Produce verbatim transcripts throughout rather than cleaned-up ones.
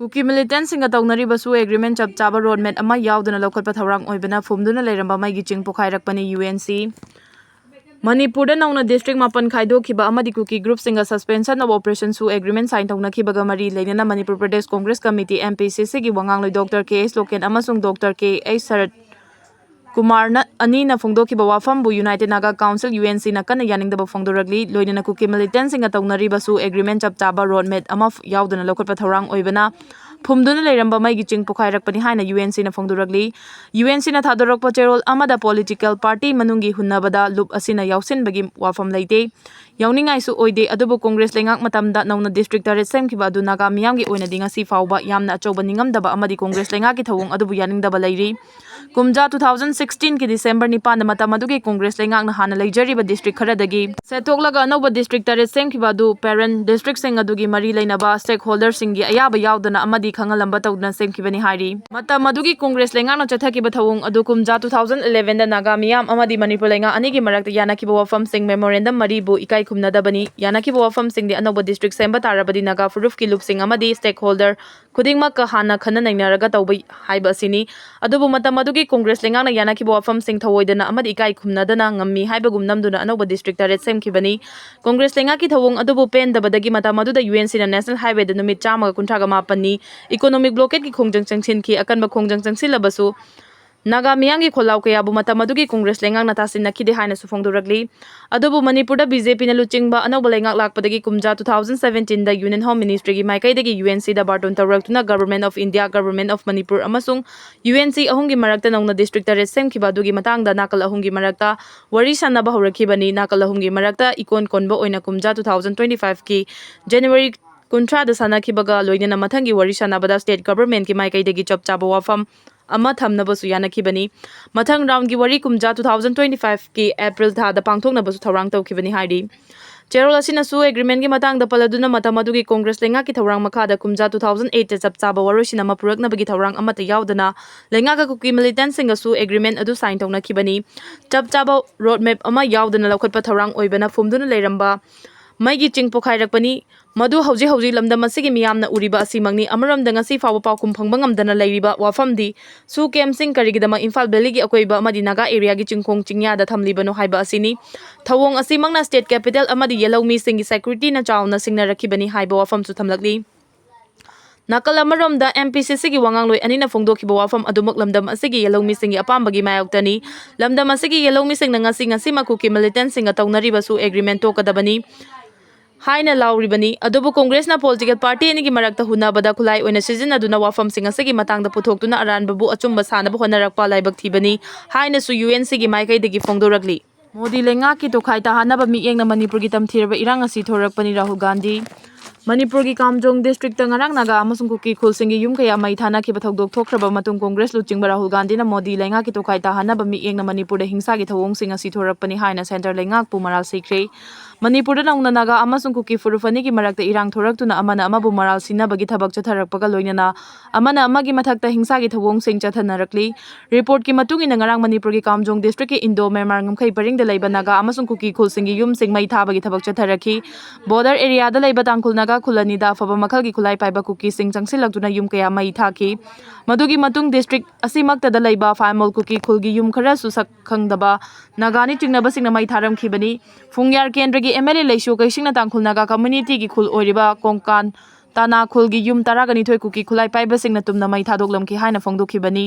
ꯀꯨꯀꯤ ꯃꯤꯂꯤꯇꯦꯟꯁꯤꯡꯒ ꯇꯧꯅꯔꯤꯕ ꯁꯨ ꯑꯦꯒ꯭ꯔꯤꯃꯦꯟ ꯆꯞ ꯆꯥꯕ ꯔꯣꯗꯃꯦꯞ ꯑꯃ ꯌꯥꯎꯗꯅ ꯂꯧꯈꯠꯄ ꯊꯧꯔꯥꯡ ꯑꯣꯏꯕꯅ ꯐꯨꯝꯗꯨꯅ ꯂꯩꯔꯝꯕ ꯃꯩꯒꯤ ꯆꯤꯡ ꯄꯣꯈꯥꯏꯔꯛꯄꯅꯤ꯫ U N C. ꯃꯅꯤꯄꯨꯔꯗ ꯅꯧꯅ ꯗꯤꯁꯇ꯭ꯔꯤꯛ ꯃꯥꯄꯟ ꯈꯥꯏꯗꯣꯛꯈꯤꯕ ꯑꯃꯗꯤ ꯀꯨꯀꯤ ꯒ꯭ꯔꯨꯞꯁꯤꯡꯒ suspension of operation ꯁꯨ ꯑꯦꯒ꯭ꯔꯤꯃꯦꯟ ꯁꯥꯏꯟ ꯇꯧꯅꯈꯤꯕꯒ ꯃꯔꯤ ꯂꯩꯅꯅ Manipur Pradesh Congress committee, M P C ꯁꯤꯒꯤ ꯋꯥꯉꯥꯡꯂꯣꯏ ꯗꯣꯛꯇꯔ ꯀꯦ ꯑꯩꯆ ꯂꯣꯀꯦꯟ ꯑꯃꯁꯨꯡ ꯗꯣꯛꯇꯔ ꯀꯦ ꯑꯩꯆ ꯁꯔꯠ ꯀꯨꯃꯥꯔꯅ ꯑꯅꯤꯅ ꯐꯣꯡꯗꯣꯛꯈꯤꯕ ꯋꯥꯐꯝꯕꯨ United Naga Council, U N ꯁꯤꯅ ꯀꯟꯅ ꯌꯥꯅꯤꯡꯗꯕ ꯐꯣꯡꯗꯣꯔꯛꯂꯤ꯫ ꯂꯣꯏꯅꯅ ꯀꯨꯀꯤ ꯃꯤꯂꯤꯇꯦꯟꯁꯤꯡꯒ ꯇꯧꯅꯔꯤꯕ ꯁꯨ ꯑꯦꯒ꯭ꯔꯤꯃꯦꯟ ꯆꯞ ꯆꯥꯕ ꯔꯣꯗꯃꯦꯞ ꯑꯃ ꯌꯥꯎꯗꯅ ꯂꯧꯈꯠꯄ ꯊꯧꯔꯥꯡ ꯑꯣꯏꯕꯅ ꯐꯨꯝꯗꯨꯅ ꯂꯩꯔꯝꯕ ꯃꯩꯒꯤ ꯆꯤꯡ ꯄꯣꯈꯥꯏꯔꯛꯄꯅꯤ ꯍꯥꯏꯅ ꯌꯨ ꯑꯦꯟ ꯁꯤꯅ ꯐꯣꯡꯗꯣꯔꯛꯂꯤ꯫ ꯌꯨ ꯑꯦꯟ ꯁꯤꯅ ꯊꯥꯗꯣꯔꯛꯄ ꯆꯦꯔꯣꯜ ꯑꯃꯗ ꯄꯣꯂꯤꯇꯤꯀꯦꯜ ꯄꯥꯔꯇꯤ ꯃꯅꯨꯡꯒꯤ ꯍꯨꯟꯅꯕꯗ ꯂꯨꯞ ꯑꯁꯤꯅ ꯌꯥꯎꯁꯤꯟꯕꯒꯤ ꯋꯥꯐꯝ ꯂꯩꯇꯦ꯫ ꯌꯥꯎꯅꯤꯡꯉꯥꯏꯁꯨ ꯑꯣꯏꯗꯦ꯫ ꯑꯗꯨꯕꯨ ꯀꯣꯡꯒ꯭ꯔꯦꯁ ꯂꯩꯉꯥꯛ ꯃꯇꯝꯗ ꯅꯧꯅ ꯗꯤꯁꯇ꯭ꯔꯤꯛ ꯇꯔꯦꯠ ꯁꯦꯝꯈꯤꯕ ꯑꯗꯨ ꯅꯥꯒꯥ ꯃꯤꯌꯥꯝꯒꯤ ꯑꯣꯏꯅꯗꯤ ꯉꯁꯤ ꯐꯥꯎꯕ ꯌꯥꯝꯅ ꯑꯆꯧꯕ ꯅꯤꯡꯉꯝꯗꯕ ꯑꯃꯗꯤ ꯀꯣꯡꯒ꯭ꯔꯦꯁ ꯂꯩꯉꯥꯛꯀꯤ ꯊꯧꯑꯣꯡ ꯑꯗꯨꯕꯨ ꯌꯥꯅꯤꯡꯗꯕ ꯂꯩꯔꯤ꯫ ꯀꯨꯝꯖꯥ two thousand sixteen ꯀꯤ ꯗꯤꯁꯦꯝꯕꯔ ꯅꯤꯄꯥꯟꯗ ꯃꯇꯝ ꯑꯗꯨꯒꯤ ꯀꯣꯡꯒ꯭ꯔꯦꯁ ꯂꯩꯉꯥꯛꯅ ꯍꯥꯟꯅ ꯂꯩꯖꯔꯤꯕ ꯗꯤꯁꯇ꯭ꯔꯤꯛ ꯈꯔꯗꯒꯤ ꯁꯦꯠꯇꯣꯛꯂꯒ ꯑꯅꯧꯕ ꯗꯤꯁꯇ꯭ꯔꯤꯛ ꯇꯔꯦꯠ ꯁꯦꯝꯈꯤꯕ ꯑꯗꯨ ꯄꯦꯔꯦꯟ ꯗꯤꯁꯇ꯭ꯔꯤꯛꯁꯤꯡ ꯑꯗꯨꯒꯤ ꯃꯔꯤ ꯂꯩꯅꯕ ꯁ꯭ꯇꯦꯛꯍꯣꯜꯗꯔꯁꯤꯡꯒꯤ ꯑꯌꯥꯕ ꯌꯥꯎꯗꯅ ꯑꯃꯗꯤ ꯈꯪꯍꯜꯂꯝꯕ ꯇꯧꯗꯅ ꯁꯦꯝꯈꯤꯕꯅꯤ ꯍꯥꯏꯔꯤ꯫ ꯃꯇꯝ ꯑꯗꯨꯒꯤ ꯀꯣꯡꯒ꯭ꯔꯦꯁ ꯂꯩꯉꯥꯛꯅ ꯆꯠꯊꯈꯤꯕ ꯊꯧꯑꯣꯡ ꯑꯗꯨ ꯀꯨꯝꯖꯥ two thousand eleven ꯗ ꯅꯥꯒꯥ ꯃꯤꯌꯥꯝ ꯑꯃꯗꯤ ꯃꯅꯤꯄꯨꯔ ꯂꯩꯉꯥꯛ ꯑꯅꯤꯒꯤ ꯃꯔꯛꯇ ꯌꯥꯅꯈꯤꯕ ꯋꯥꯐꯝꯁꯤꯡ ꯃꯦꯃꯣꯔꯦꯟꯗꯝ ꯃꯔꯤꯕꯨ ꯏꯀꯥꯏ ꯈꯨꯝꯅꯗꯕꯅꯤ꯫ ꯌꯥꯅꯈꯤꯕ ꯋꯥꯐꯝꯁꯤꯡꯗꯤ ꯑꯅꯧꯕ ꯗꯤꯁꯇ꯭ꯔꯤꯛ ꯁꯦꯝꯕ ꯇꯥꯔꯕꯗꯤ ꯅꯥꯒꯥ ꯐꯨꯔꯨꯞꯀꯤ ꯂꯨꯞꯁꯤꯡ ꯑꯃꯗꯤ ꯁ꯭ꯇꯦꯛꯍꯣꯜꯗꯔ ꯈꯨꯗꯤꯡꯃꯛꯀ ꯍꯥꯟꯅ ꯈꯟꯅ ꯅꯩꯅꯔꯒ ꯇꯧꯕ ꯍꯥꯏꯕ ꯑꯁꯤꯅꯤ꯫ ꯑꯗꯨꯕꯨ ꯃꯇꯝ ꯑꯗꯨꯒꯤ ꯀꯣꯡꯒ꯭ꯔꯦꯁ ꯂꯩꯉꯥꯛꯅ ꯌꯥꯅꯈꯤꯕ ꯋꯥꯐꯝꯁꯤꯡ ꯊꯧꯑꯣꯏꯗꯅ ꯑꯃꯗꯤ ꯏꯀꯥꯏ ꯈꯨꯝꯅꯗꯅ ꯉꯝꯃꯤ ꯍꯥꯏꯕꯒꯨꯝ ꯅꯝꯗꯨꯅ ꯑꯅꯧꯕ ꯗꯤꯁꯇ꯭ꯔꯤꯛ ꯇꯔꯦꯠ ꯁꯦꯝꯈꯤꯕꯅꯤ꯫ ꯀꯣꯡꯒ꯭ꯔꯦꯁ ꯂꯩꯉꯥꯛꯀꯤ ꯊꯧꯑꯣꯡ ꯑꯗꯨꯕꯨ ꯄꯦꯟꯗꯕꯗꯒꯤ ꯃꯇꯝ ꯑꯗꯨꯗ ꯌꯨ ꯑꯦꯟ ꯁꯤꯅ ꯅꯦꯁꯅꯦꯜ ꯍꯥꯏꯋꯦꯗ ꯅꯨꯃꯤꯠ ꯆꯥꯝꯃꯒ ꯀꯨꯟꯊ꯭ꯔꯥꯒ ꯃꯥꯄꯟꯅꯤ ꯏꯀꯣꯅꯣꯃꯤꯛ ꯕ꯭ꯂꯣꯀꯦꯠꯀꯤ ꯈꯣꯡꯖꯪ ꯆꯪꯁꯤꯟꯈꯤ꯫ ꯑꯀꯟꯕ ꯈꯣꯡꯖꯪ ꯆꯪꯁꯤꯜꯂꯕꯁꯨ ꯅꯥꯒꯥ ꯃꯤꯌꯥꯝꯒꯤ ꯈꯣꯜꯂꯥꯎ ꯀꯌꯥꯕꯨ ꯃꯇꯝ ꯑꯗꯨꯒꯤ ꯀꯣꯡꯒ꯭ꯔꯦꯁ ꯂꯩꯉꯥꯛꯅ ꯇꯥꯁꯤꯟꯅꯈꯤꯗꯦ ꯍꯥꯏꯅꯁꯨ ꯐꯣꯡꯗꯣꯔꯛꯂꯤ꯫ ꯑꯗꯨꯕꯨ ꯃꯅꯤꯄꯨꯔꯗ ꯕꯤ ꯖꯦ ꯄꯤꯅ ꯂꯨꯆꯤꯡꯕ ꯑꯅꯧꯕ ꯂꯩꯉꯥꯛ ꯂꯥꯛꯄꯗꯒꯤ ꯀꯨꯝꯖꯥ two thousand seventeen ꯗ Union Home Ministry ꯒꯤ ꯃꯥꯏꯀꯩꯗꯒꯤ ꯌꯨ ꯑꯦꯟ ꯁꯤꯗ ꯕꯥꯔꯇꯣꯟ ꯇꯧꯔꯛꯇꯨꯅ Government of India, Government of Manipur ꯑꯃꯁꯨꯡ ꯌꯨ ꯑꯦꯟ ꯁꯤ ꯑꯍꯨꯝꯒꯤ ꯃꯔꯛꯇ ꯅꯧꯅ ꯗꯤꯁꯇ꯭ꯔꯤꯛ ꯇꯔꯦꯠ ꯁꯦꯝꯈꯤꯕ ꯑꯗꯨꯒꯤ ꯃꯇꯥꯡꯗ ꯅꯥꯀꯜ ꯑꯍꯨꯝꯒꯤ ꯃꯔꯛꯇ ꯋꯥꯔꯤ ꯁꯥꯅꯕ ꯍꯧꯔꯛꯈꯤꯕꯅꯤ꯫ ꯅꯥꯀꯜ ꯑꯍꯨꯝꯒꯤ ꯃꯔꯛꯇ ꯏꯀꯣꯟ ꯀꯣꯟꯕ ꯑꯣꯏꯅ ꯀꯨꯝꯖꯥ two thousand twenty five ꯀꯤ ꯖꯅꯋꯥꯔꯤ ꯀꯨꯟꯊ꯭ꯔꯥꯗ ꯁꯥꯟꯅꯈꯤꯕꯒ ꯂꯣꯏꯅꯅ ꯃꯊꯪꯒꯤ ꯋꯥꯔꯤ ꯁꯥꯟꯅꯕꯗ state government ꯀꯤ ꯃꯥꯏꯀꯩꯗꯒꯤ ꯆꯞ ꯆꯥꯕ ꯋꯥꯐꯝ ꯑꯃ ꯊꯝꯅꯕꯁꯨ ꯌꯥꯅꯈꯤꯕꯅꯤ꯫ ꯃꯊꯪ round ꯒꯤ ꯋꯥꯔꯤ ꯀꯨꯝꯖꯥ two thousand twenty five ꯀꯤ April ꯊꯥꯗ ꯄꯥꯡꯊꯣꯛꯅꯕꯁꯨ ꯊꯧꯔꯥꯡ ꯇꯧꯈꯤꯕꯅꯤ ꯍꯥꯏꯔꯤ꯫ ꯆꯦꯔꯣꯜ ꯑꯁꯤꯅꯁꯨ agreement ꯀꯤ ꯃꯇꯥꯡꯗ ꯄꯜꯂꯗꯨꯅ ꯃꯇꯝ ꯑꯗꯨꯒꯤ ꯀꯣꯡꯒ꯭ꯔꯦꯁ ꯂꯩꯉꯥꯛꯀꯤ ꯊꯧꯔꯥꯡ ꯃꯈꯥꯗ ꯀꯨꯝꯖꯥ two thousand eight ꯇ ꯆꯞ ꯆꯥꯕ ꯋꯥꯔꯣꯏꯁꯤꯟ ꯑꯃ ꯄꯨꯔꯛꯅꯕꯒꯤ ꯊꯧꯔꯥꯡ ꯑꯃꯠꯇ ꯌꯥꯎꯗꯅ ꯂꯩꯉꯥꯛꯀ ꯀꯨꯀꯤ militant ꯁꯤꯡꯒꯁꯨ agreement ꯑꯗꯨ sign ꯇꯧꯅꯈꯤꯕꯅꯤ꯫ ꯆꯞ ꯆꯥꯕ road map ꯑꯃ ꯌꯥꯎꯗꯅ ꯂꯧꯈꯠꯄ ꯊꯧꯔꯥꯡ ꯑꯣꯏꯕꯅ ꯐꯨꯝꯗꯨꯅ ꯂꯩꯔꯝꯕ ꯃꯩꯒꯤ ꯆꯤꯡ ꯄꯣꯈꯥꯏꯔꯛꯄꯅꯤ꯫ ꯃꯗꯨ ꯍꯧꯖꯤꯛ ꯍꯧꯖꯤꯛ ꯂꯝꯗꯝ ꯑꯁꯤꯒꯤ ꯃꯤꯌꯥꯝꯅ ꯎꯔꯤꯕ ꯑꯁꯤꯃꯛꯅꯤ꯫ ꯑꯃꯔꯣꯝꯗ ꯉꯁꯤ ꯐꯥꯎꯕ ꯄꯥꯎꯈꯨꯝ ꯐꯪꯕ ꯉꯝꯗꯅ ꯂꯩꯔꯤꯕ ꯋꯥꯐꯝꯗꯤ ꯁꯨ ꯀꯦꯝꯁꯤꯡ ꯀꯔꯤꯒꯤꯗꯃꯛ ꯏꯝꯐꯥꯜ ꯚꯦꯂꯤꯒꯤ ꯑꯀꯣꯏꯕ ꯑꯃꯗꯤ ꯅꯥꯒꯥ ꯑꯦꯔꯤꯌꯥꯒꯤ ꯆꯤꯡꯈꯣꯡ ꯆꯤꯡꯌꯥꯗ ꯊꯝꯂꯤꯕꯅꯣ ꯍꯥꯏꯕ ꯑꯁꯤꯅꯤ꯫ ꯊꯧꯑꯣꯡ ꯑꯁꯤꯃꯛꯅ ꯁ꯭ꯇꯦꯠ ꯀꯦꯄꯤꯇꯦꯜ ꯑꯃꯗꯤ ꯌꯦꯜꯍꯧꯃꯤꯁꯤꯡꯒꯤ ꯁꯦꯀ꯭ꯌꯨꯔꯤꯇꯤꯅ ꯆꯥꯎꯅ ꯁꯤꯡꯅꯔꯛꯈꯤꯕꯅꯤ ꯍꯥꯏꯕ ꯋꯥꯐꯝꯁꯨ ꯊꯝꯂꯛꯂꯤ꯫ ꯅꯥꯀꯜ ꯑꯃꯔꯣꯝꯗ, ꯑꯦꯝ ꯄꯤ ꯁꯤ ꯁꯤꯒꯤ ꯋꯥꯉꯥꯡꯂꯣꯏ ꯑꯅꯤꯅ ꯐꯣꯡꯗꯣꯛꯈꯤꯕ ꯋꯥꯐꯝ ꯑꯗꯨꯃꯛ ꯂꯝꯗꯝ ꯑꯁꯤꯒꯤ ꯌꯦꯜꯍꯧꯃꯤꯁꯤꯡꯒꯤ ꯑꯄꯥꯝꯕꯒꯤ ꯃꯥꯌꯣꯛꯇꯅꯤ꯫ ꯂꯝꯗꯝ ꯑꯁꯤꯒꯤ ꯌꯦꯜꯍꯧꯃꯤꯁꯤꯡꯅ ꯉꯁꯤ ꯉꯁꯤꯃꯛ ꯀꯨꯀꯤ ꯃꯤꯂꯤꯇꯦꯟꯁꯤꯡꯒ ꯇꯧꯅꯔꯤꯕꯁꯨ ꯑꯦꯒ꯭ꯔꯤꯃꯦꯟ ꯇꯣꯛꯀꯗꯕꯅꯤ ꯍꯥꯏꯅ ꯂꯥꯎꯔꯤꯕꯅꯤ꯫ ꯑꯗꯨꯕꯨ ꯀꯣꯡꯒ꯭ꯔꯦꯁꯅ ꯄꯣꯂꯤꯇꯤꯀꯦꯜ ꯄꯥꯔꯇꯤ ꯑꯅꯤꯒꯤ ꯃꯔꯛꯇ ꯍꯨꯟꯅꯕꯗ ꯈꯨꯠꯂꯥꯏ ꯑꯣꯏꯅ ꯁꯤꯖꯤꯟꯅꯗꯨꯅ ꯋꯥꯐꯝꯁꯤꯡ ꯑꯁꯤꯒꯤ ꯃꯇꯥꯡꯗ ꯄꯨꯊꯣꯛꯇꯨꯅ ꯑꯔꯥꯟꯕꯕꯨ ꯑꯆꯨꯝꯕ ꯁꯥꯅꯕ ꯍꯣꯠꯅꯔꯛꯄ ꯂꯥꯏꯕꯛ ꯊꯤꯕꯅꯤ ꯍꯥꯏꯅꯁꯨ ꯌꯨ ꯑꯦꯟ ꯁꯤꯒꯤ ꯃꯥꯏꯀꯩꯗꯒꯤ ꯐꯣꯡꯗꯣꯔꯛꯂꯤ꯫ ꯃꯣꯗꯤ ꯂꯩꯉꯥꯛꯀꯤ ꯇꯣꯈꯥꯏ ꯇꯥꯍꯟꯅꯕ ꯃꯤꯠꯌꯦꯡꯅ ꯃꯅꯤꯄꯨꯔꯒꯤ ꯇꯝꯊꯤꯔꯕ ꯏꯔꯥꯡ ꯑꯁꯤ ꯊꯣꯔꯛꯄꯅꯤ, ꯔꯥꯍꯨꯜ ꯒꯥꯟꯙꯤ꯫ ꯃꯅꯤꯄꯨꯔꯒꯤ ꯀꯥꯝꯖꯣꯡ ꯗꯤꯁꯇ꯭ꯔꯤꯛꯇ ꯉꯔꯥꯡ ꯅꯥꯒꯥ ꯑꯃꯁꯨꯡ ꯀꯨꯀꯤ ꯈꯨꯜꯁꯤꯡꯒꯤ ꯌꯨꯝ ꯀꯌꯥ ꯃꯩ ꯊꯥꯅꯈꯤꯕ ꯊꯧꯗꯣꯛ ꯊꯣꯛꯈ꯭ꯔꯕ ꯃꯇꯨꯡ ꯀꯣꯡꯒ꯭ꯔꯦꯁ ꯂꯨꯆꯤꯡꯕ ꯔꯥꯍꯨꯜ ꯒꯥꯟꯙꯤꯅ ꯃꯣꯗꯤ ꯂꯩꯉꯥꯛꯀꯤ ꯇꯣꯈꯥꯏ ꯇꯥꯍꯟꯅꯕ ꯃꯤꯠꯌꯦꯡꯅ ꯃꯅꯤꯄꯨꯔꯗ ꯍꯤꯡꯁꯥꯒꯤ ꯊꯧꯑꯣꯡꯁꯤꯡ ꯑꯁꯤ ꯊꯣꯔꯛꯄꯅꯤ ꯍꯥꯏꯅ ꯁꯦꯟꯇꯔ ꯂꯩꯉꯥꯛꯄꯨ ꯃꯔꯥꯜ ꯁꯤꯈ꯭ꯔꯦ꯫ ꯃꯅꯤꯄꯨꯔꯗ ꯅꯧꯅ ꯅꯥꯒꯥ ꯑꯃꯁꯨꯡ ꯀꯨꯀꯤ ꯐꯨꯔꯨꯞ ꯑꯅꯤꯒꯤ ꯃꯔꯛꯇ ꯏꯔꯥꯡ ꯊꯣꯔꯛꯇꯨꯅ ꯑꯃꯅ ꯑꯃꯕꯨ ꯃꯔꯥꯜ ꯁꯤꯅꯕꯒꯤ ꯊꯕꯛ ꯆꯠꯊꯔꯛꯄꯒ ꯂꯣꯏꯅꯅ ꯑꯃꯅ ꯑꯃꯒꯤ ꯃꯊꯛꯇ ꯍꯤꯡꯁꯥꯒꯤ ꯊꯧꯑꯣꯡꯁꯤꯡ ꯆꯠꯊꯅꯔꯛꯂꯤ꯫ ꯔꯤꯄꯣꯔꯠꯀꯤ ꯃꯇꯨꯡ ꯏꯟꯅ ꯉꯔꯥꯡ ꯃꯅꯤꯄꯨꯔꯒꯤ ꯀꯥꯝꯖꯣꯡ ꯗꯤꯁꯇ꯭ꯔꯤꯛꯀꯤ ꯏꯟꯗꯣ ꯃ꯭ꯌꯥꯟꯃꯥꯔ ꯉꯝꯈꯩ ꯄꯔꯤꯡꯗ ꯂꯩꯕ ꯅꯥꯒꯥ ꯑꯃꯁꯨꯡ ꯀꯨꯀꯤ ꯈꯨꯜꯁꯤꯡꯒꯤ ꯌꯨꯝꯁꯤꯡ ꯃꯩ ꯊꯥꯕꯒꯤ ꯊꯕꯛ ꯆꯠꯊꯔꯛꯈꯤ꯫ ꯕꯣꯔꯗꯔ ꯑꯦꯔꯤꯌꯥꯗ ꯂꯩꯕ ꯇꯥꯡꯈꯨꯜ ꯅꯥꯒꯥ ꯈꯨꯜ ꯑꯅꯤꯗ ꯑꯐꯕ ꯃꯈꯜꯒꯤ ꯈꯨꯠꯂꯥꯏ ꯄꯥꯏꯕ ꯀꯨꯀꯤꯁꯤꯡ ꯆꯪꯁꯤꯜꯂꯛꯇꯨꯅ ꯌꯨꯝ ꯀꯌꯥ ꯃꯩ ꯊꯥꯈꯤ꯫ ꯃꯗꯨꯒꯤ ꯃꯇꯨꯡ ꯗꯤꯁꯇ꯭ꯔꯤꯛ ꯑꯁꯤꯃꯛꯇꯗ ꯂꯩꯕ ꯐꯥꯏꯃꯣꯜ ꯀꯨꯀꯤ ꯈꯨꯜꯒꯤ ꯌꯨꯝ ꯈꯔꯁꯨ ꯁꯛ ꯈꯪꯗꯕ ꯅꯥꯒꯥꯅꯤ ꯆꯤꯡꯅꯕꯁꯤꯡꯅ ꯃꯩ ꯊꯥꯔꯝꯈꯤꯕꯅꯤ꯫ ꯐꯨꯡꯌꯥꯔ ꯀꯦꯟꯗ꯭ꯔꯒꯤ ꯑꯦꯝ ꯑꯦꯜ ꯑꯦ ꯂꯩꯁꯨ ꯀꯩꯁꯤꯡꯅ ꯇꯥꯡꯈꯨꯜ ꯅꯥꯒꯥ ꯀꯝꯃ꯭ꯌꯨꯅꯤꯇꯤꯒꯤ ꯈꯨꯜ ꯑꯣꯏꯔꯤꯕ ꯀꯣꯡꯀꯥꯟ ꯇꯥꯅꯥ ꯈꯨꯜꯒꯤ ꯌꯨꯝ ꯇꯔꯥꯒ ꯅꯤꯊꯣꯏ ꯀꯨꯀꯤ ꯈꯨꯠꯂꯥꯏ ꯄꯥꯏꯕꯁꯤꯡꯅ ꯇꯨꯝꯅ ꯃꯩ ꯊꯥꯗꯣꯛꯂꯝꯈꯤ ꯍꯥꯏꯅ ꯐꯣꯡꯗꯣꯛꯈꯤꯕꯅꯤ꯫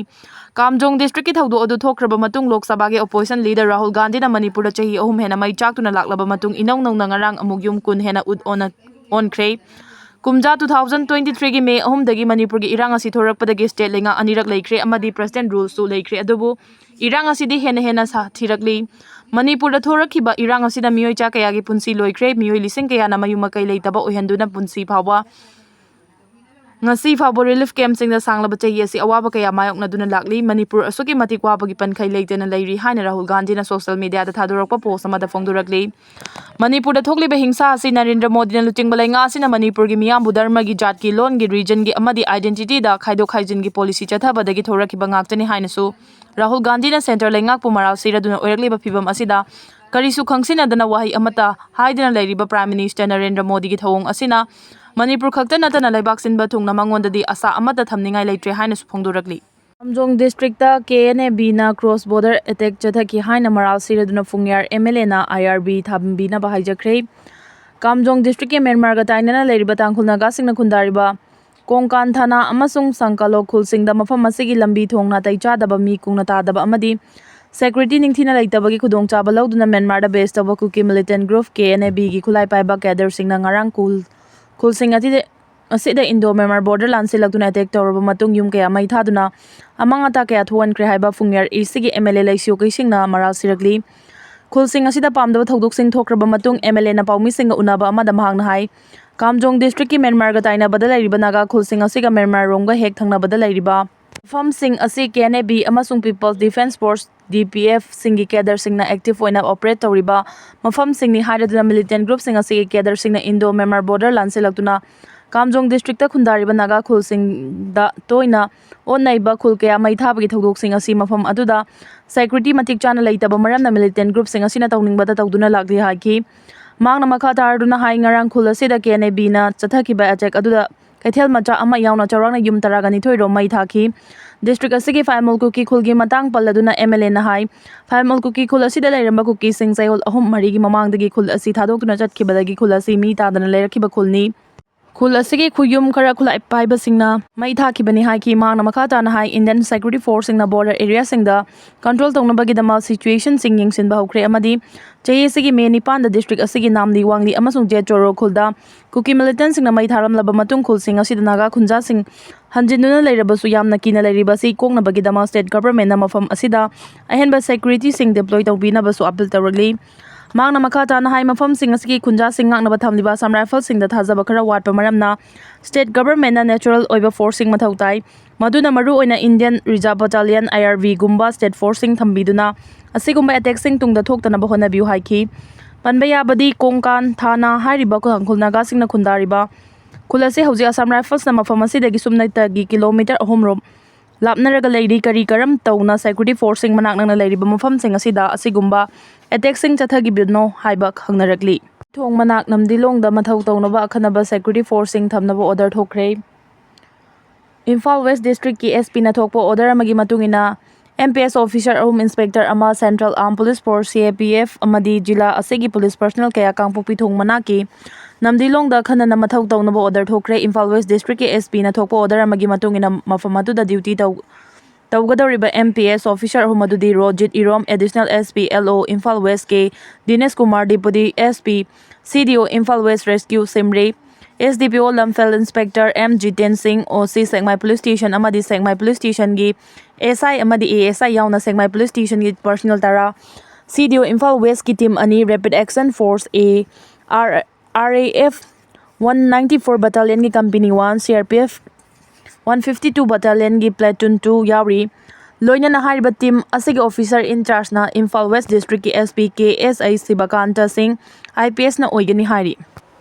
ꯀꯥꯝꯖꯣꯡ ꯗꯤꯁꯇ꯭ꯔꯤꯛꯀꯤ ꯊꯧꯗꯣꯛ ꯑꯗꯨ ꯊꯣꯛꯈ꯭ꯔꯕ ꯃꯇꯨꯡ ꯂꯣꯛ ꯁꯚꯥꯒꯤ ꯑꯣꯄꯣꯖꯤꯁꯟ ꯂꯤꯗꯔ ꯔꯥꯍꯨꯜ ꯒꯥꯟꯙꯤꯅ ꯃꯅꯤꯄꯨꯔꯗ ꯆꯍꯤ ꯑꯍꯨꯝ ꯍꯦꯟꯅ ꯃꯩ ꯆꯥꯛꯇꯨꯅ ꯂꯥꯛꯂꯕ ꯃꯇꯨꯡ ꯏꯅꯧ ꯅꯧꯅ ꯉꯔꯥꯡ ꯑꯃꯨꯛ ꯌꯨꯝ ꯀꯨꯟ ꯍꯦꯟꯅ ꯎꯠ ꯑꯣꯟꯅ ꯑꯣꯟꯈ꯭ꯔꯦ꯫ ꯀꯨꯝꯖꯥ two thousand twenty three ꯒꯤ ꯃꯦ ꯑꯍꯨꯝꯗꯒꯤ ꯃꯅꯤꯄꯨꯔꯒꯤ ꯏꯔꯥꯡ ꯑꯁꯤ ꯊꯣꯔꯛꯄꯗꯒꯤ ꯁ꯭ꯇꯦꯠ ꯂꯩꯉꯥꯛ ꯑꯅꯤꯔꯛ ꯂꯩꯈ꯭ꯔꯦ ꯑꯃꯗꯤ ꯄ꯭ꯔꯦꯁꯤꯗꯦꯟꯠ ꯔꯨꯜꯁꯨ ꯂꯩꯈ꯭ꯔꯦ꯫ ꯑꯗꯨꯕꯨ ꯏꯔꯥꯡ ꯑꯁꯤꯗꯤ ꯍꯦꯟꯅ ꯍꯦꯟꯅ ꯁꯥꯊꯤꯔꯛꯂꯤ꯫ ꯃꯅꯤꯄꯨꯔꯗ ꯊꯣꯔꯛꯈꯤꯕ ꯏꯔꯥꯡ ꯑꯁꯤꯅ ꯃꯤꯑꯣꯏ ꯆꯥ ꯀꯌꯥꯒꯤ ꯄꯨꯟꯁꯤ ꯂꯣꯏꯈ꯭ꯔꯦ, ꯃꯤꯑꯣꯏ ꯂꯤꯁꯤꯡ ꯀꯌꯥꯅ ꯃꯌꯨꯝ ꯃꯀꯩ ꯂꯩꯇꯕ ꯑꯣꯏꯍꯟꯗꯨꯅ ꯄꯨꯟꯁꯤ ꯐꯥꯎꯕ ꯉꯁꯤ ꯐꯥꯎꯕ ꯔꯤꯂꯤꯐ ꯀꯦꯝꯞꯁꯤꯡꯗ ꯁꯥꯡꯂꯕ ꯆꯍꯤ ꯑꯁꯤ ꯑꯋꯥꯕ ꯀꯌꯥ ꯃꯥꯌꯣꯛꯅꯗꯨꯅ ꯂꯥꯛꯂꯤ꯫ ꯃꯅꯤꯄꯨꯔ ꯑꯁꯨꯛꯀꯤ ꯃꯇꯤꯛ ꯋꯥꯕꯒꯤ ꯄꯟꯈꯩ ꯂꯩꯇꯅ ꯂꯩꯔꯤ ꯍꯥꯏꯅ ꯔꯥꯍꯨꯜ ꯒꯥꯟꯙꯤꯅ ꯁꯣꯁꯤꯌꯦꯜ ꯃꯤꯗꯤꯌꯥꯗ ꯊꯥꯗꯣꯔꯛꯄ ꯄꯣꯁ ꯑꯃꯗ ꯐꯣꯡꯗꯣꯔꯛꯂꯤ꯫ ꯃꯅꯤꯄꯨꯔꯗ ꯊꯣꯛꯂꯤꯕ ꯍꯤꯡꯁꯥ ꯑꯁꯤ ꯅꯔꯦꯟꯗ꯭ꯔ ꯃꯣꯗꯤꯅ ꯂꯨꯆꯤꯡꯕ ꯂꯩꯉꯥꯛ ꯑꯁꯤꯅ ꯃꯅꯤꯄꯨꯔꯒꯤ ꯃꯤꯌꯥꯝꯕꯨ ꯙꯔꯃꯒꯤ, ꯖꯥꯠꯀꯤ, ꯂꯣꯟꯒꯤ, ꯔꯤꯖꯟꯒꯤ ꯑꯃꯗꯤ ꯑꯥꯏꯗꯦꯟꯇꯤꯇꯤꯗ ꯈꯥꯏꯗꯣꯛ ꯈꯥꯏꯖꯤꯟꯒꯤ ꯄꯣꯂꯤꯁꯤ ꯆꯠꯊꯕꯗꯒꯤ ꯊꯣꯔꯛꯈꯤꯕ ꯉꯥꯛꯇꯅꯤ ꯍꯥꯏꯅꯁꯨ ꯔꯥꯍꯨꯜ ꯒꯥꯟꯙꯤꯅ ꯁꯦꯟꯇꯔ ꯂꯩꯉꯥꯛꯄꯨ ꯃꯔꯥꯜ ꯁꯤꯔꯗꯨꯅ ꯑꯣꯏꯔꯛꯂꯤꯕ ꯐꯤꯚꯝ ꯑꯁꯤꯗ ꯀꯔꯤꯁꯨ ꯈꯪꯁꯤꯟꯅꯗꯅ ꯋꯥꯍꯩ ꯑꯃꯠꯇ ꯍꯥꯏꯗꯅ ꯂꯩꯔꯤꯕ Prime Minister ꯅꯔꯦꯟꯗ꯭ꯔ ꯃꯣꯗꯤꯒꯤ ꯊꯧꯑꯣꯡ ꯑꯁꯤꯅ ꯃꯅꯤꯄꯨꯔ ꯈꯛꯇ ꯅꯠꯇꯅ ꯂꯩꯕꯥꯛ ꯁꯤꯟꯕ ꯊꯨꯡꯅ ꯃꯉꯣꯟꯗꯗꯤ ꯑꯁꯥ ꯑꯃꯠꯇ ꯊꯝꯅꯤꯡꯉꯥꯏ ꯂꯩꯇ꯭ꯔꯦ ꯍꯥꯏꯅꯁꯨ ꯐꯣꯡꯗꯣꯔꯛꯂꯤ꯫ ꯀꯥꯝꯖꯣꯡ district ꯇ K N A B ꯅ cross border attack ꯆꯠꯊꯈꯤ ꯍꯥꯏꯅ ꯃꯔꯥꯜ ꯁꯤꯔꯗꯨꯅ ꯐꯨꯡꯌꯥꯔ M L A ꯅ I R B ꯊꯝꯕꯤꯅꯕ ꯍꯥꯏꯖꯈ꯭ꯔꯦ꯫ Kamjong district ꯀꯤ ꯃ꯭ꯌꯥꯟꯃꯥꯔꯒ ꯇꯥꯏꯅꯅ ꯂꯩꯔꯤꯕ ꯇꯥꯡꯈꯨꯜ ꯅꯥꯒꯥꯁꯤꯡꯅ ꯈꯨꯟꯗꯥꯔꯤꯕ ꯀꯣꯡꯀꯥꯟ ꯊꯥꯅꯥ ꯑꯃꯁꯨꯡ ꯁꯪꯀꯥꯂꯣꯛ ꯈꯨꯜꯁꯤꯡꯗ ꯃꯐꯝ ꯑꯁꯤꯒꯤ ꯂꯝꯕꯤ ꯊꯣꯡ ꯅꯥꯇꯩ ꯆꯥꯗꯕ, ꯃꯤ ꯀꯨꯡꯅ ꯇꯥꯗꯕ ꯑꯃꯗꯤ security ꯅꯤꯡꯊꯤꯅ ꯂꯩꯇꯕꯒꯤ ꯈꯨꯗꯣꯡꯆꯥꯕ ꯂꯧꯗꯨꯅ ꯃ꯭ꯌꯥꯟꯃꯥꯔꯗ base ꯇꯧꯕ ꯀꯨꯀꯤ militant group K N A B ꯒꯤ ꯈꯨꯠꯂꯥꯏ ꯄꯥꯏꯕ cadre ꯁꯤꯡꯅ ꯉꯔꯥꯡ ꯈꯨꯜ, ꯈꯨꯜꯁꯤꯡ ꯑꯁꯤꯗ, ꯑꯁꯤꯗ Indo Myanmar border ꯂꯥꯟꯁꯤꯜꯂꯛꯇꯨꯅ attack ꯇꯧꯔꯕ ꯃꯇꯨꯡ ꯌꯨꯝ ꯀꯌꯥ ꯃꯩ ꯊꯥꯗꯨꯅ ꯑꯃꯥꯡ ꯑꯇꯥ ꯀꯌꯥ ꯊꯣꯛꯍꯟꯈ꯭ꯔꯦ ꯍꯥꯏꯕ ꯐꯨꯡꯌꯥꯔ ꯑꯁꯤꯒꯤ M L A ꯂꯩꯁꯤꯌꯣ ꯀꯩꯁꯤꯡꯅ ꯃꯔꯥꯜ ꯁꯤꯔꯛꯂꯤ꯫ ꯈꯨꯜꯁꯤꯡ ꯑꯁꯤꯗ ꯄꯥꯝꯗꯕ ꯊꯧꯗꯣꯛꯁꯤꯡ ꯊꯣꯛꯈ꯭ꯔꯕ ꯃꯇꯨꯡ M L A ꯅ ꯄꯥꯎꯃꯤꯁꯤꯡꯒ ꯎꯅꯕ ꯑꯃꯗ ꯃꯍꯥꯛꯅ ꯍꯥꯏ, ꯀꯥꯝꯖꯣꯡ district ꯀꯤ ꯃ꯭ꯌꯥꯟꯃꯥꯔꯒ ꯇꯥꯏꯅꯕꯗ ꯂꯩꯔꯤꯕ ꯅꯥꯒꯥ ꯈꯨꯜꯁꯤꯡ ꯑꯁꯤꯒ ꯃ꯭ꯌꯥꯟꯃꯥꯔ ꯔꯣꯝꯒ ꯍꯦꯛ ꯊꯪꯅꯕꯗ ꯂꯩꯔꯤꯕ ꯃꯐꯝꯁꯤꯡ ꯑꯁꯤ K N A B ꯑꯃꯁꯨꯡ People's Defence Force, D P F ꯁꯤꯡꯒꯤ cadre ꯁꯤꯡꯅ active ꯑꯣꯏꯅ operate ꯇꯧꯔꯤꯕ ꯃꯐꯝꯁꯤꯡꯅꯤ ꯍꯥꯏꯔꯗꯨꯅ militant group ꯁꯤꯡ ꯑꯁꯤꯒꯤ cadre ꯁꯤꯡꯅ Indo Myanmar border ꯂꯥꯟꯁꯤꯜꯂꯛꯇꯨꯅ ꯀꯥꯝꯖꯣꯡ district ꯇ ꯈꯨꯟꯗꯥꯔꯤꯕ ꯅꯥꯒꯥ ꯈꯨꯜꯁꯤꯡꯗ ꯇꯣꯏꯅ ꯑꯣꯠꯅꯩꯕ ꯈꯨꯜ ꯀꯌꯥ ꯃꯩ ꯊꯥꯕꯒꯤ ꯊꯧꯗꯣꯛꯁꯤꯡ ꯑꯁꯤ ꯃꯐꯝ ꯑꯗꯨꯗ security ꯃꯇꯤꯛ ꯆꯥꯅ ꯂꯩꯇꯕ ꯃꯔꯝꯅ militant group ꯁꯤꯡ ꯑꯁꯤꯅ ꯇꯧꯅꯤꯡꯕꯗ ꯇꯧꯗꯨꯅ ꯂꯥꯛꯂꯤ ꯍꯥꯏꯈꯤ꯫ ꯃꯍꯥꯛꯅ ꯃꯈꯥ ꯇꯥꯔꯗꯨꯅ ꯍꯥꯏ, ꯉꯔꯥꯡ ꯈꯨꯜ ꯑꯁꯤꯗ K N A B ꯅ ꯆꯠꯊꯈꯤꯕ attack ꯑꯗꯨꯗ ꯀꯩꯊꯦꯜ ꯃꯆꯥ ꯑꯃ ꯌꯥꯎꯅ ꯆꯥꯎꯔꯥꯛꯅ ꯌꯨꯝ ꯇꯔꯥꯒ ꯅꯤꯊꯣꯏ ꯔꯣꯝ ꯃꯩ ꯊꯥꯈꯤ꯫ District ꯑꯁꯤꯒꯤ ꯐꯥꯏꯃꯣꯜ ꯀꯨꯀꯤ ꯈꯨꯜꯒꯤ ꯃꯇꯥꯡ ꯄꯜꯂꯗꯨꯅ M L A ꯅ ꯍꯥꯏ, ꯐꯥꯏꯃꯣꯜ ꯀꯨꯀꯤ ꯈꯨꯜ ꯑꯁꯤꯗ ꯂꯩꯔꯝꯕ ꯀꯨꯀꯤꯁꯤꯡ ꯆꯌꯣꯜ ꯑꯍꯨꯝ ꯃꯔꯤꯒꯤ ꯃꯃꯥꯡꯗꯒꯤ ꯈꯨꯜ ꯑꯁꯤ ꯊꯥꯗꯣꯛꯇꯨꯅ ꯆꯠꯈꯤꯕꯗꯒꯤ ꯈꯨꯜ ꯑꯁꯤ ꯃꯤ ꯇꯥꯗꯅ ꯂꯩꯔꯛꯈꯤꯕ ꯈꯨꯜꯅꯤ꯫ ꯈꯨꯜ ꯑꯁꯤꯒꯤ ꯈꯨꯌꯨꯝ ꯈꯔ ꯈꯨꯠꯂꯥꯏ ꯄꯥꯏꯕꯁꯤꯡꯅ ꯃꯩ ꯊꯥꯈꯤꯕꯅꯤ ꯍꯥꯏꯈꯤ꯫ ꯃꯍꯥꯛꯅ ꯃꯈꯥ ꯇꯥꯅ ꯍꯥꯏ, Indian security force ꯁꯤꯡꯅ border area ꯁꯤꯡꯗ control ꯇꯧꯅꯕꯒꯤꯗꯃꯛ situation ꯁꯤꯡ ꯌꯦꯡꯁꯤꯟꯕ ꯍꯧꯈ꯭ꯔꯦ ꯑꯃꯗꯤ ꯆꯍꯤ ꯑꯁꯤꯒꯤ ꯃꯦ ꯅꯤꯄꯥꯟꯗ district ꯑꯁꯤꯒꯤ ꯅꯥꯝꯂꯤ ꯋꯥꯡꯂꯤ ꯑꯃꯁꯨꯡ ꯖꯦꯠ ꯆꯣꯔꯣ ꯈꯨꯜꯗ ꯀꯨꯀꯤ militant ꯁꯤꯡꯅ ꯃꯩ ꯊꯥꯔꯝꯂꯕ ꯃꯇꯨꯡ ꯈꯨꯜꯁꯤꯡ ꯑꯁꯤꯗ ꯅꯥꯒꯥ ꯈꯨꯟꯖꯥꯁꯤꯡ ꯍꯟꯖꯤꯟꯗꯨꯅ ꯂꯩꯔꯕꯁꯨ ꯌꯥꯝꯅ ꯀꯤꯅ ꯂꯩꯔꯤꯕ ꯑꯁꯤ ꯀꯣꯛꯅꯕꯒꯤꯗꯃꯛ state government ꯅ ꯃꯐꯝ ꯑꯁꯤꯗ ꯑꯍꯦꯟꯕ security ꯁꯤꯡ deploy ꯇꯧꯕꯤꯅꯕꯁꯨ appeal ꯇꯧꯔꯛꯂꯤ꯫ ꯃꯍꯥꯛꯅ ꯃꯈꯥ ꯇꯥꯅ ꯍꯥꯏ, ꯃꯐꯝꯁꯤꯡ ꯑꯁꯤꯒꯤ ꯈꯨꯟꯖꯥꯁꯤꯡ ꯉꯥꯛꯅꯕ ꯊꯝꯂꯤꯕ Assam Rifles ꯁꯤꯡꯗ ꯊꯥꯖꯕ ꯈꯔ ꯋꯥꯠꯄ ꯃꯔꯝꯅ state government ꯅ natural ꯑꯣꯏꯕ force ꯁꯤꯡ ꯃꯊꯧ ꯇꯥꯏ꯫ ꯃꯗꯨꯅ ꯃꯔꯨꯑꯣꯏꯅ Indian Reserve Battalion, I R B ꯒꯨꯝꯕ state force ꯁꯤꯡ ꯊꯝꯕꯤꯗꯨꯅ ꯑꯁꯤꯒꯨꯝꯕ attack ꯁꯤꯡ ꯇꯨꯡꯗ ꯊꯣꯛꯇꯅꯕ ꯍꯣꯠꯅꯕꯤꯌꯨ ꯍꯥꯏꯈꯤ꯫ ꯄꯟꯕ ꯌꯥꯕꯗꯤ, ꯀꯣꯡꯀꯥꯟ ꯊꯥꯅꯥ ꯍꯥꯏꯔꯤꯕ ꯇꯥꯡꯈꯨꯜ ꯅꯥꯒꯥꯁꯤꯡꯅ ꯈꯨꯟꯗꯥꯔꯤꯕ ꯈꯨꯜ ꯑꯁꯤ ꯍꯧꯖꯤꯛ Assam Rifles ꯅ ꯃꯐꯝ ꯑꯁꯤꯗꯒꯤ ꯁꯨꯞꯅꯇꯒꯤ kilometre ꯑꯍꯨꯝ ꯔꯣꯝ ꯂꯥꯞꯅꯔꯒ ꯂꯩꯔꯤ꯫ ꯀꯔꯤ ꯀꯔꯝ ꯇꯧꯅ security force ꯁꯤꯡ ꯃꯅꯥꯛ ꯅꯛꯅ ꯂꯩꯔꯤꯕ ꯃꯐꯝꯁꯤꯡ ꯑꯁꯤꯗ ꯑꯁꯤꯒꯨꯝꯕ ꯑꯦꯇꯦꯛꯁꯤꯡ ꯆꯠꯊꯈꯤꯕꯅꯣ ꯍꯥꯏꯕ ꯈꯪꯅꯔꯛꯂꯤ꯫ ꯊꯣꯡ ꯃꯅꯥꯛ ꯅꯝꯗꯤꯂꯣꯡꯗ ꯃꯊꯧ ꯇꯧꯅꯕ ꯑꯈꯟꯅꯕ ꯁꯦꯀ꯭ꯌꯨꯔꯤꯇꯤ ꯐꯣꯔꯁꯁꯤꯡ ꯊꯝꯅꯕ ꯑꯣꯔꯗꯔ ꯊꯣꯛꯈ꯭ꯔꯦ꯫ ꯏꯝꯐꯥꯜ ꯋꯦꯁ ꯗꯤꯁꯇ꯭ꯔꯤꯛꯀꯤ ꯑꯦꯁ ꯄꯤꯅ ꯊꯣꯛꯄ ꯑꯣꯔꯗꯔ ꯑꯃꯒꯤ ꯃꯇꯨꯡ ꯏꯟꯅ, ꯑꯦꯝ ꯄꯤ ꯑꯦꯁ ꯑꯣꯐꯤꯁꯔ ꯑꯍꯨꯝ, ꯏꯟꯁꯄꯦꯛꯇꯔ ꯑꯃ, ꯁꯦꯟꯇ꯭ꯔꯦꯜ ꯑꯥꯔꯝ ꯄꯨꯂꯤꯁ ꯐꯣꯔꯁ, ꯁꯤ ꯑꯦ ꯄꯤ ꯑꯦꯐ, ꯑꯃꯗꯤ ꯖꯤꯂꯥ ꯑꯁꯤꯒꯤ ꯄꯨꯂꯤꯁ ꯄꯔꯁꯅꯦꯜ ꯀꯌꯥ ꯀꯥꯡꯄꯣꯛꯄꯤ ꯊꯣꯡ ꯃꯅꯥꯛꯀꯤ ꯅꯝꯗꯤꯂꯣꯡꯗ ꯑꯈꯟꯅꯅ ꯃꯊꯧ ꯇꯧꯅꯕ ꯑꯣꯔꯗꯔ ꯊꯣꯛꯈ꯭ꯔꯦ꯫ ꯏꯝꯐꯥꯜ ꯋꯦꯁ ꯗꯤꯁꯇ꯭ꯔꯤꯛꯀꯤ ꯑꯦꯁ ꯄꯤꯅ ꯊꯣꯛꯄ ꯑꯣꯔꯗꯔ ꯑꯃꯒꯤ ꯃꯇꯨꯡ ꯏꯟꯅ, ꯃꯐꯝ ꯑꯗꯨꯗ ꯗ꯭ꯌꯨꯇꯤ ꯇꯧ-, ꯇꯧꯒꯗꯧꯔꯤꯕ ꯑꯦꯝ ꯄꯤ ꯑꯦꯁ ꯑꯣꯐꯤꯁꯔ ꯑꯍꯨꯝ ꯑꯗꯨꯗꯤ Rojit Irom, additional S P L O Imphal ꯋꯦꯁꯀꯤ ꯗꯤꯅꯦꯁ Kumar, deputy S P, C D O Imphal west rescue Simri, S D P O Lamphel inspector M Jiten ꯁꯤꯡ, ꯑꯣ ꯁꯤ ꯁꯦꯛꯃꯥꯏ ꯄꯨꯂꯤꯁ ꯁ꯭ꯇꯦꯁꯟ ꯑꯃꯗꯤ ꯁꯦꯛꯃꯥꯏ ꯄꯨꯂꯤꯁ ꯁ꯭ꯇꯦꯁꯟꯒꯤ ꯑꯦꯁ ꯑꯥꯏ ꯑꯃꯗꯤ ꯑꯦ ꯑꯦꯁ ꯑꯥꯏ ꯌꯥꯎꯅ ꯁꯦꯛꯃꯥꯏ ꯄꯨꯂꯤꯁ ꯁ꯭ꯇꯦꯁꯟꯒꯤ ꯄꯔꯁꯅꯦꯜ ꯇꯔꯥ, ꯁꯤ ꯗꯤ ꯑꯣ ꯏꯝꯐꯥꯜ ꯋꯦꯁꯀꯤ ꯇꯤꯝ ꯑꯅꯤ, rapid action force, A R, R A F one ninety four ꯕꯠꯇꯥꯂꯤꯌꯟꯒꯤ company one, C R P F one fifty two ꯕꯠꯇꯥꯂꯤꯌꯟꯒꯤ ꯄ꯭ꯂꯦꯇꯨꯟ ꯇꯨ ꯌꯥꯎꯔꯤ꯫ ꯂꯣꯏꯅꯅ ꯍꯥꯏꯔꯤꯕ ꯇꯤꯝ ꯑꯁꯤꯒꯤ ꯑꯣꯐꯤꯁꯔ ꯏꯟꯆꯥꯔꯖꯅ ꯏꯝꯐꯥꯜ ꯋꯦꯁ ꯗꯤꯁꯇ꯭ꯔꯤꯛꯀꯤ ꯑꯦꯁ ꯄꯤ ꯀꯦ ꯑꯦꯁ ꯑꯥꯏ ꯁꯤꯕꯀꯥꯟꯇ ꯁꯤꯡ, ꯑꯥꯏ ꯄꯤ ꯑꯦꯁꯅ ꯑꯣꯏꯒꯅꯤ ꯍꯥꯏꯔꯤ꯫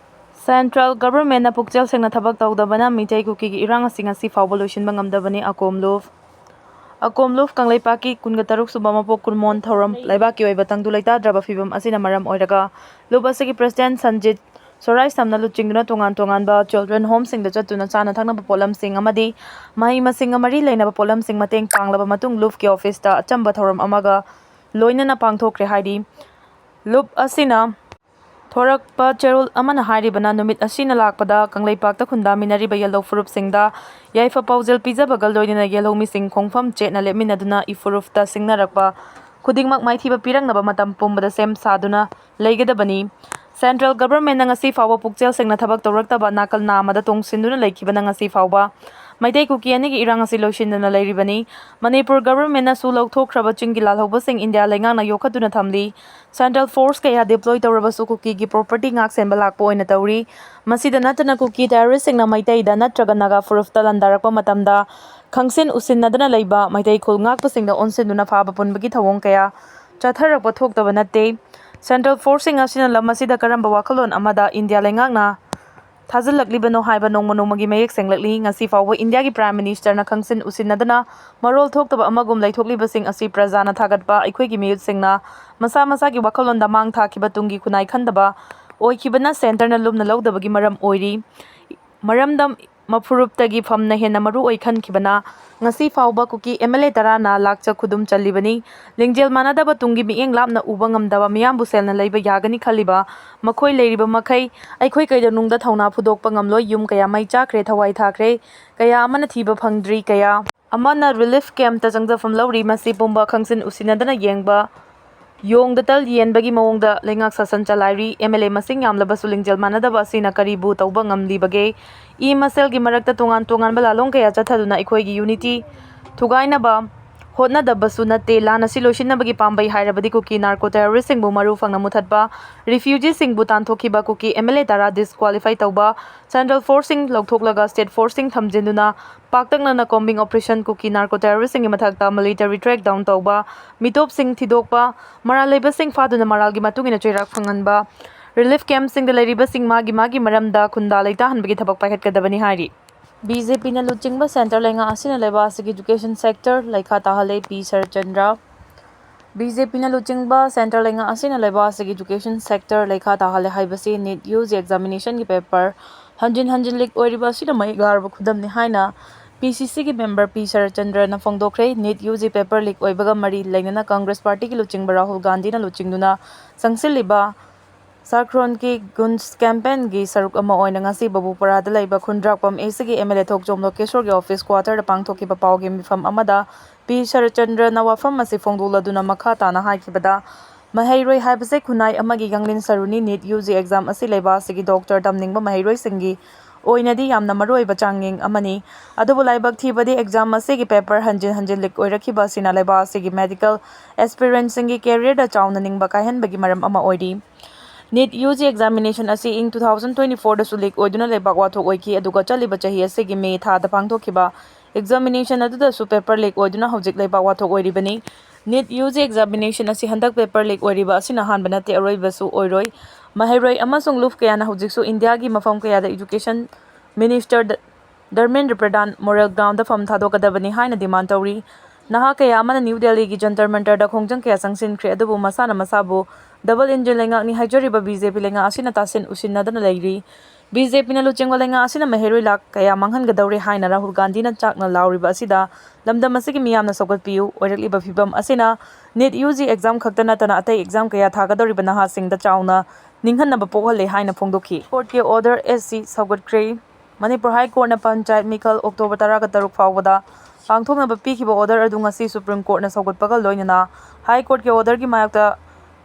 ꯁꯦꯟꯇ꯭ꯔꯦꯜ ꯒꯚꯔꯟꯃꯦꯟꯠꯅ ꯄꯨꯛꯆꯦꯜ ꯁꯦꯡꯅ ꯊꯕꯛ ꯇꯧꯗꯕꯅ ꯃꯤꯇꯩ ꯀꯨꯀꯤꯒꯤ ꯏꯔꯥꯡ ꯑꯁꯤ ꯉꯁꯤ ꯐꯥꯎꯕ ꯂꯣꯏꯁꯤꯟꯕ ꯉꯝꯗꯕꯅꯤ꯫ ꯑꯀꯣꯝ ꯂꯨꯞ꯫ ꯑꯀꯣꯝ ꯂꯨꯞ ꯀꯪꯂꯩꯄꯥꯛꯀꯤ ꯀꯨꯟꯒ ꯇꯔꯨꯛ ꯁꯨꯕ ꯃꯄꯣꯛ ꯀꯨꯝꯑꯣꯟ ꯊꯧꯔꯝ ꯂꯩꯕꯥꯛꯀꯤ ꯑꯣꯏꯕ ꯇꯪꯗꯨ ꯂꯩꯇꯥꯗ꯭ꯔꯕ ꯐꯤꯕꯝ ꯑꯁꯤꯅ ꯃꯔꯝ ꯑꯣꯏꯔꯒ ꯂꯨꯞ ꯑꯁꯤꯒꯤ ꯄ꯭ꯔꯁꯤꯗꯦꯟꯠ ꯁꯟꯖꯤꯠ ꯁꯣꯔꯥꯏꯁꯝꯅ ꯂꯨꯆꯤꯡꯗꯨꯅ ꯇꯣꯉꯥꯟ ꯇꯣꯉꯥꯟꯕ ꯆꯤꯜꯗ꯭ꯔꯦꯟ ꯍꯣꯝꯁꯤꯡꯗ ꯆꯠꯇꯨꯅ ꯆꯥꯅ ꯊꯛꯅꯕ ꯄꯣꯠꯂꯝꯁꯤꯡ ꯑꯃꯗꯤ ꯃꯍꯩ ꯃꯁꯤꯡꯒ ꯃꯔꯤ ꯂꯩꯅꯕ ꯄꯣꯠꯂꯝꯁꯤꯡ ꯃꯇꯦꯡ ꯄꯥꯡꯂꯕ ꯃꯇꯨꯡ ꯂꯨꯞꯀꯤ ꯑꯣꯐꯤꯁꯇ ꯑꯆꯝꯕ ꯊꯧꯔꯝ ꯑꯃꯒ ꯂꯣꯏꯅꯅ ꯄꯥꯡꯊꯣꯛꯈ꯭ꯔꯦ ꯍꯥꯏꯔꯤ꯫ ꯂꯨꯞ ꯑꯁꯤꯅ ꯊꯣꯔꯛꯄ ꯆꯦꯔꯣꯜ ꯑꯃꯅ ꯍꯥꯏꯔꯤꯕꯅ, ꯅꯨꯃꯤꯠ ꯑꯁꯤꯅ ꯂꯥꯛꯄꯗ ꯀꯪꯂꯩꯄꯥꯛꯇ ꯈꯨꯟꯗꯥꯃꯤꯟꯅꯔꯤꯕ ꯌꯦꯜꯍꯧ ꯐꯨꯔꯨꯞꯁꯤꯡꯗ ꯌꯥꯏꯐ ꯄꯥꯎꯖꯦꯜ ꯄꯤꯖꯕꯒ ꯂꯣꯏꯅꯅ ꯌꯦꯜꯍꯧ ꯃꯤꯁꯤꯡ ꯈꯣꯡꯐꯝ ꯆꯦꯠꯅ ꯂꯦꯞꯃꯤꯟꯅꯗꯨꯅ ꯏꯐꯨꯔꯨꯞꯇ ꯁꯤꯡꯅꯔꯛꯄ ꯈꯨꯗꯤꯡꯃꯛ ꯃꯥꯏꯊꯤꯕ ꯄꯤꯔꯛꯅꯕ ꯃꯇꯝ ꯄꯨꯝꯕꯗ ꯁꯦꯝ ꯁꯥꯗꯨꯅ ꯂꯩꯒꯗꯕꯅꯤ꯫ ꯁꯦꯟꯇ꯭ꯔꯦꯜ ꯒꯚꯔꯟꯃꯦꯟꯠꯅ ꯉꯁꯤ ꯐꯥꯎꯕ ꯄꯨꯛꯆꯦꯜ ꯁꯦꯡꯅ ꯊꯕꯛ ꯇꯧꯔꯛꯇꯕ, ꯅꯥꯀꯜ ꯅꯥꯝꯃꯗ ꯇꯣꯡꯁꯤꯟꯗꯨꯅ ꯂꯩꯈꯤꯕꯅ ꯉꯁꯤ ꯐꯥꯎꯕ ꯃꯩꯇꯩ ꯀꯨꯀꯤ ꯑꯅꯤꯒꯤ ꯏꯔꯥꯡ ꯑꯁꯤ ꯂꯣꯏꯁꯤꯟꯗꯅ ꯂꯩꯔꯤꯕꯅꯤ꯫ ꯃꯅꯤꯄꯨꯔ ꯒꯚꯔꯟꯃꯦꯟꯠꯅꯁꯨ ꯂꯧꯊꯣꯛꯈ꯭ꯔꯕ ꯆꯤꯡꯒꯤ ꯂꯥꯜꯍꯧꯕꯁꯤꯡ ꯏꯟꯗꯤꯌꯥ ꯂꯩꯉꯥꯛꯅ ꯌꯣꯛꯈꯠꯇꯨꯅ ꯊꯝꯂꯤ꯫ ꯁꯦꯟꯇ꯭ꯔꯦꯜ ꯐꯣꯔꯁ ꯀꯌꯥ ꯗꯤꯄ꯭ꯂꯣꯏ ꯇꯧꯔꯕꯁꯨ ꯀꯨꯀꯤꯒꯤ ꯄ꯭ꯔꯣꯄꯔꯇꯤ ꯉꯥꯛ ꯁꯦꯟꯕ ꯂꯥꯛꯄ ꯑꯣꯏꯅ ꯇꯧꯔꯤ꯫ ꯃꯁꯤꯗ ꯅꯠꯇꯅ ꯀꯨꯀꯤ ꯇꯦꯔꯣꯔꯤꯁꯁꯤꯡꯅ ꯃꯩꯇꯩꯗ ꯅꯠꯇ꯭ꯔꯒ ꯅꯥꯒꯥ ꯐꯨꯔꯨꯞꯇ ꯂꯥꯟꯗꯥꯔꯛꯄ ꯃꯇꯝꯗ ꯈꯪꯁꯤꯟ ꯎꯁꯤꯟꯅꯗꯅ ꯂꯩꯕ ꯃꯩꯇꯩ ꯈꯨꯜ ꯉꯥꯛꯄꯁꯤꯡꯗ ꯑꯣꯟꯁꯤꯟꯗꯨꯅ ꯐꯥꯕ ꯄꯨꯟꯕꯒꯤ ꯊꯧꯑꯣꯡ ꯀꯌꯥ ꯆꯠꯊꯔꯛꯄ ꯊꯣꯛꯇꯕ ꯅꯠꯇꯦ꯫ ꯁꯦꯟꯇ꯭ꯔꯦꯜ ꯐꯣꯔꯁꯁꯤꯡ ꯑꯁꯤꯅ ꯂꯝ ꯑꯁꯤꯗ ꯀꯔꯝꯕ ꯋꯥꯈꯜꯂꯣꯟ ꯑꯃꯗ ꯏꯟꯗꯤꯌꯥ ꯂꯩꯉꯥꯛꯅ ꯊꯥꯖꯤꯜꯂꯛꯂꯤꯕꯅꯣ ꯍꯥꯏꯕ ꯅꯣꯡꯃ ꯅꯣꯡꯃꯒꯤ ꯃꯌꯦꯛ ꯁꯦꯡꯂꯛꯂꯤ꯫ ꯉꯁꯤ ꯐꯥꯎꯕ ꯏꯟꯗꯤꯌꯥꯒꯤ Prime Ministerꯅ ꯈꯪꯁꯤꯟ ꯎꯁꯤꯟꯅꯗꯅ ꯃꯔꯣꯜ ꯊꯣꯛꯇꯕ ꯑꯃꯒꯨꯝ ꯂꯩꯊꯣꯛꯂꯤꯕꯁꯤꯡ ꯑꯁꯤ ꯄ꯭ꯔꯖꯥꯅ ꯊꯥꯒꯠꯄ, ꯑꯩꯈꯣꯏꯒꯤ ꯃꯤꯍꯨꯠꯁꯤꯡꯅ ꯃꯁꯥ ꯃꯁꯥꯒꯤ ꯋꯥꯈꯜꯂꯣꯟꯗ ꯃꯥꯡ ꯊꯥꯈꯤꯕ ꯇꯨꯡꯒꯤ ꯈꯨꯟꯅꯥꯏ ꯈꯟꯗꯕ ꯑꯣꯏꯈꯤꯕꯅ centreꯅ ꯂꯨꯝꯅ ꯂꯧꯗꯕꯒꯤ ꯃꯔꯝ ꯑꯣꯏꯔꯤ꯫ ꯃꯔꯝꯗꯝ ꯃꯐꯨꯔꯨꯞꯇꯒꯤ ꯐꯝꯅ ꯍꯦꯟꯅ ꯃꯔꯨ ꯑꯣꯏ ꯈꯟꯈꯤꯕꯅ ꯉꯁꯤ ꯐꯥꯎꯕ ꯀꯨꯀꯤ MLA ꯇꯔꯥꯅ ꯂꯥꯛꯆ ꯈꯨꯗꯨꯝ ꯆꯜꯂꯤꯕꯅꯤ꯫ ꯂꯤꯡꯖꯦꯜ ꯃꯥꯟꯅꯗꯕ ꯇꯨꯡꯒꯤ ꯃꯤꯠꯌꯦꯡ ꯂꯥꯞꯅ ꯎꯕ ꯉꯝꯗꯕ ꯃꯤꯌꯥꯝꯕꯨ ꯁꯦꯜꯅ ꯂꯩꯕ ꯌꯥꯒꯅꯤ ꯈꯜꯂꯤꯕ ꯃꯈꯣꯏ ꯂꯩꯔꯤꯕ ꯃꯈꯩ ꯑꯩꯈꯣꯏ ꯀꯩꯗꯧꯅꯨꯡꯗ ꯊꯧꯅꯥ ꯐꯨꯗꯣꯛꯄ ꯉꯝꯂꯣꯏ꯫ ꯌꯨꯝ ꯀꯌꯥ ꯃꯩ ꯆꯥꯈ꯭ꯔꯦ, ꯊꯋꯥꯏ ꯊꯥꯈ꯭ꯔꯦ, ꯀꯌꯥ ꯑꯃꯅ ꯊꯤꯕ ꯐꯪꯗ꯭ꯔꯤ, ꯀꯌꯥ ꯑꯃꯅ relief campꯇ ꯆꯪꯖꯐꯝ ꯂꯧꯔꯤ꯫ ꯃꯁꯤ ꯄꯨꯝꯕ ꯈꯪꯁꯤꯟ ꯎꯁꯤꯟꯅꯗꯅ ꯌꯦꯡꯕ ꯌꯣꯡꯗ ꯇꯜ ꯌꯦꯟꯕꯒꯤ ꯃꯑꯣꯡꯗ ꯂꯩꯉꯥꯛ ꯁꯥꯁꯟ ꯆꯂꯥꯏꯔꯤ꯫ MLA ꯃꯁꯤꯡ ꯌꯥꯝꯂꯕꯁꯨ ꯂꯤꯡꯖꯦꯜ ꯃꯥꯟꯅꯗꯕ ꯑꯁꯤꯅ ꯀꯔꯤꯕꯨ ꯇꯧꯕ ꯉꯝꯂꯤꯕꯒꯦ? ꯏ ꯃꯁꯦꯜꯒꯤ ꯃꯔꯛꯇ ꯇꯣꯉꯥꯟ ꯇꯣꯉꯥꯟꯕ ꯂꯥꯂꯣꯡ ꯀꯌꯥ ꯆꯠꯊꯗꯨꯅ ꯑꯩꯈꯣꯏꯒꯤ unity ꯊꯨꯒꯥꯏꯅꯕ ꯍꯣꯠꯅꯗꯕꯁꯨ ꯅꯠꯇꯦ꯫ ꯂꯥꯟ ꯑꯁꯤ ꯂꯣꯏꯁꯤꯟꯅꯕꯒꯤ ꯄꯥꯝꯕꯩ ꯍꯥꯏꯔꯕꯗꯤ ꯀꯨꯀꯤ narco terroristꯁꯤꯡꯕꯨ ꯃꯔꯨ ꯐꯪꯅ ꯃꯨꯊꯠꯄ, refugeeꯁꯤꯡꯕꯨ ꯇꯥꯟꯊꯣꯛꯈꯤꯕ, ꯀꯨꯀꯤ MLA ꯇꯔꯥ disqualify ꯇꯧꯕ, central forceꯁꯤꯡ ꯂꯧꯊꯣꯛꯂꯒ state forceꯁꯤꯡ ꯊꯝꯖꯤꯟꯗꯨꯅ ꯄꯥꯛꯇꯛꯅꯅ combing operation, ꯀꯨꯀꯤ narco terroristꯁꯤꯡꯒꯤ ꯃꯊꯛꯇ military crackdown ꯇꯧꯕ, ꯃꯤꯇꯣꯞꯁꯤꯡ ꯊꯤꯗꯣꯛꯄ, ꯃꯔꯥꯜ ꯂꯩꯕꯁꯤꯡ ꯐꯥꯗꯨꯅ ꯃꯔꯥꯜꯒꯤ ꯃꯇꯨꯡ ꯏꯟꯅ ꯆꯩꯔꯥꯛ ꯐꯪꯍꯟꯕ, relief campꯁꯤꯡꯗ ꯂꯩꯔꯤꯕꯁꯤꯡ ꯃꯥꯒꯤ ꯃꯥꯒꯤ ꯃꯔꯝꯗ ꯈꯨꯟꯗꯥ ꯂꯩꯇꯥꯍꯟꯕꯒꯤ ꯊꯕꯛ ꯄꯥꯏꯈꯠꯀꯗꯕꯅꯤ ꯍꯥꯏꯔꯤ꯫ BJPꯅ ꯂꯨꯆꯤꯡꯕ centre ꯂꯩꯉꯥꯛ ꯑꯁꯤꯅ ꯂꯩꯕꯥꯛ ꯑꯁꯤꯒꯤ education sector ꯂꯩꯈꯥ ꯇꯥꯍꯜꯂꯦ, ꯄꯤ ꯁꯔꯠꯆꯟꯗ꯭ꯔ꯫ BJPꯅ ꯂꯨꯆꯤꯡꯕ centre ꯂꯩꯉꯥꯛ ꯑꯁꯤꯅ ꯂꯩꯕꯥꯛ ꯑꯁꯤꯒꯤ education sector ꯂꯩꯈꯥ ꯇꯥꯍꯜꯂꯦ ꯍꯥꯏꯕꯁꯤ NEET UG examinationꯒꯤ paper ꯍꯟꯖꯤꯟ ꯍꯟꯖꯤꯟ leak ꯑꯣꯏꯔꯤꯕ ꯑꯁꯤꯅ ꯃꯌꯦꯛ ꯂꯥꯔꯕ ꯈꯨꯗꯝꯅꯤ ꯍꯥꯏꯅ PCCꯒꯤ member ꯄꯤ ꯁꯔꯠꯆꯟꯗ꯭ꯔꯅ ꯐꯣꯡꯗꯣꯛꯈ꯭ꯔꯦ꯫ NEET UG paper leak ꯑꯣꯏꯕꯒ ꯃꯔꯤ ꯂꯩꯅꯅ Congress partyꯒꯤ ꯂꯨꯆꯤꯡꯕ ꯔꯥꯍꯨꯜ ꯒꯥꯟꯙꯤꯅ ꯂꯨꯆꯤꯡꯗꯨꯅ ꯆꯪꯁꯤꯜꯂꯤꯕ ꯁꯥꯈ꯭ꯔꯣꯟꯒꯤ ꯒꯨꯟꯁ campaignꯒꯤ ꯁꯔꯨꯛ ꯑꯃ ꯑꯣꯏꯅ ꯉꯁꯤ ꯕꯕꯨꯄꯔꯥꯗ ꯂꯩꯕ ꯈꯨꯟꯗ꯭ꯔꯥꯛꯄꯝ ACꯒꯤ MLA ꯊꯣꯛꯆꯣꯝ ꯂꯣꯀꯦꯁꯣꯔꯒꯤ office quarterꯗ ꯄꯥꯡꯊꯣꯛꯈꯤꯕ ꯄꯥꯎꯒꯤ ꯃꯤꯐꯝ ꯑꯃꯗ ꯄꯤ ꯁꯔꯠꯆꯟꯗ꯭ꯔꯅ ꯋꯥꯐꯝ ꯑꯁꯤ ꯐꯣꯡꯗꯣꯛꯂꯗꯨꯅ ꯃꯈꯥ ꯇꯥꯅ ꯍꯥꯏꯈꯤꯕꯗ, ꯃꯍꯩꯔꯣꯏ ꯍꯥꯏꯕꯁꯦ ꯈꯨꯟꯅꯥꯏ ꯑꯃꯒꯤ ꯌꯥꯡꯂꯦꯟ ꯁꯔꯨꯅꯤ꯫ NEET UG exam ꯑꯁꯤ ꯂꯩꯕꯥꯛ ꯑꯁꯤꯒꯤ doctor ꯇꯝꯅꯤꯡꯕ ꯃꯍꯩꯔꯣꯏꯁꯤꯡꯒꯤ ꯑꯣꯏꯅꯗꯤ ꯌꯥꯝꯅ ꯃꯔꯨꯑꯣꯏꯕ ꯆꯥꯡꯌꯦꯡ ꯑꯃꯅꯤ꯫ ꯑꯗꯨꯕꯨ ꯂꯥꯏꯕꯛ ꯊꯤꯕꯗꯤ exam ꯑꯁꯤꯒꯤ paper ꯍꯟꯖꯤꯟ ꯍꯟꯖꯤꯟ leak ꯑꯣꯏꯔꯛꯈꯤꯕ ꯑꯁꯤꯅ ꯂꯩꯕꯥꯛ ꯑꯁꯤꯒꯤ medical aspirantꯁꯤꯡꯒꯤ careerꯗ ꯆꯥꯎꯅ ꯅꯤꯡꯕ ꯀꯥꯏꯍꯟꯕꯒꯤ ꯃꯔꯝ ꯑꯃ ꯑꯣꯏꯔꯤ꯫ NEET UG examination ꯑꯁꯤ ꯏꯪ two thousand twenty fourꯗꯁꯨ leak ꯑꯣꯏꯗꯨꯅ ꯂꯩꯕꯥꯛ ꯋꯥꯊꯣꯛ ꯑꯣꯏꯈꯤ, ꯑꯗꯨꯒ ꯆꯠꯂꯤꯕ ꯆꯍꯤ ꯑꯁꯤꯒꯤ May ꯊꯥꯗ ꯄꯥꯡꯊꯣꯛꯈꯤꯕ examination ꯑꯗꯨꯗꯁꯨ paper leak ꯑꯣꯏꯗꯨꯅ ꯍꯧꯖꯤꯛ ꯂꯩꯕꯥꯛ ꯋꯥꯊꯣꯛ ꯑꯣꯏꯔꯤꯕꯅꯤ꯫ NEET UG examination ꯑꯁꯤ ꯍꯟꯗꯛ paper leak ꯑꯣꯏꯔꯤꯕ ꯑꯁꯤꯅ ꯑꯍꯥꯟꯕ ꯅꯠꯇꯦ, ꯑꯔꯣꯏꯕꯁꯨ ꯑꯣꯏꯔꯣꯏ꯫ ꯃꯍꯩꯔꯣꯏ ꯑꯃꯁꯨꯡ ꯂꯨꯞ ꯀꯌꯥꯅ ꯍꯧꯖꯤꯛꯁꯨ ꯏꯟꯗꯤꯌꯥꯒꯤ ꯃꯐꯝ ꯀꯌꯥꯗ Education Minister ꯙ-, ꯙꯔꯃꯦꯟꯗ꯭ꯔ ꯄ꯭ꯔꯙꯥꯟ Morel Ground ꯗ ꯐꯝ ꯊꯥꯗꯣꯛꯀꯗꯕꯅꯤ ꯍꯥꯏꯅ demand ꯇꯧꯔꯤ꯫ ꯅꯍꯥ ꯀꯌꯥ ꯑꯃꯅ ꯅ꯭ꯌꯨ ꯗꯦꯜꯂꯤꯒꯤ ꯖꯟꯇꯔ ꯃꯟꯇꯔꯗ ꯈꯣꯡꯖꯪ ꯀꯌꯥ ꯆꯪꯁꯤꯟꯈ꯭ꯔꯦ, ꯑꯗꯨꯕꯨ ꯃꯁꯥꯅ ꯃꯁꯥꯕꯨ double engine ꯂꯩꯉꯥꯛꯅꯤ ꯍꯥꯏꯖꯔꯤꯕ BJP ꯂꯩꯉꯥꯛ ꯑꯁꯤꯅ ꯇꯥꯁꯤꯟ ꯎꯁꯤꯟꯅꯗꯅ ꯂꯩꯔꯤ꯫ BJP ꯅ ꯂꯨꯆꯤꯡꯕ ꯂꯩꯉꯥꯛ ꯑꯁꯤꯅ ꯃꯍꯩꯔꯣꯏ ꯂꯥꯈ ꯀꯌꯥ ꯃꯥꯡꯍꯟꯒꯗꯧꯔꯦ ꯍꯥꯏꯅ ꯔꯥꯍꯨꯜ ꯒꯥꯟꯙꯤꯅ ꯆꯥꯛꯅ ꯂꯥꯎꯔꯤꯕ ꯑꯁꯤꯗ ꯂꯝꯗꯝ ꯑꯁꯤꯒꯤ ꯃꯤꯌꯥꯝꯅ ꯁꯧꯒꯠꯄꯤꯌꯨ꯫ ꯑꯣꯏꯔꯛꯂꯤꯕ ꯐꯤꯕꯝ ꯑꯁꯤꯅ NEET UG exam ꯈꯛꯇ ꯅꯠꯇꯅ ꯑꯇꯩ exam ꯀꯌꯥ ꯊꯥꯒꯗꯧꯔꯤꯕ ꯅꯍꯥꯁꯤꯡꯗ ꯆꯥꯎꯅ ꯅꯤꯡꯍꯟꯅꯕ ꯄꯣꯛꯍꯜꯂꯦ ꯍꯥꯏꯅ ꯐꯣꯡꯗꯣꯛꯈꯤ꯫ Court ꯀꯤ order ꯑꯁꯤ ꯁꯧꯒꯠꯈ꯭ꯔꯦ꯫ ꯃꯅꯤꯄꯨꯔ High Court ꯅ ꯄꯟꯆꯥꯌꯠ ꯃꯤꯈꯜ October ꯇꯔꯥꯒ ꯇꯔꯨꯛ ꯐꯥꯎꯕꯗ ꯄꯥꯡꯊꯣꯛꯅꯕ ꯄꯤꯈꯤꯕ order ꯑꯗꯨ ꯉꯁꯤ Supreme Court ꯅ ꯁꯧꯒꯠꯄꯒ ꯂꯣꯏꯅꯅ High Court ꯀꯤ order ꯒꯤ ꯃꯥꯌꯣꯛꯇ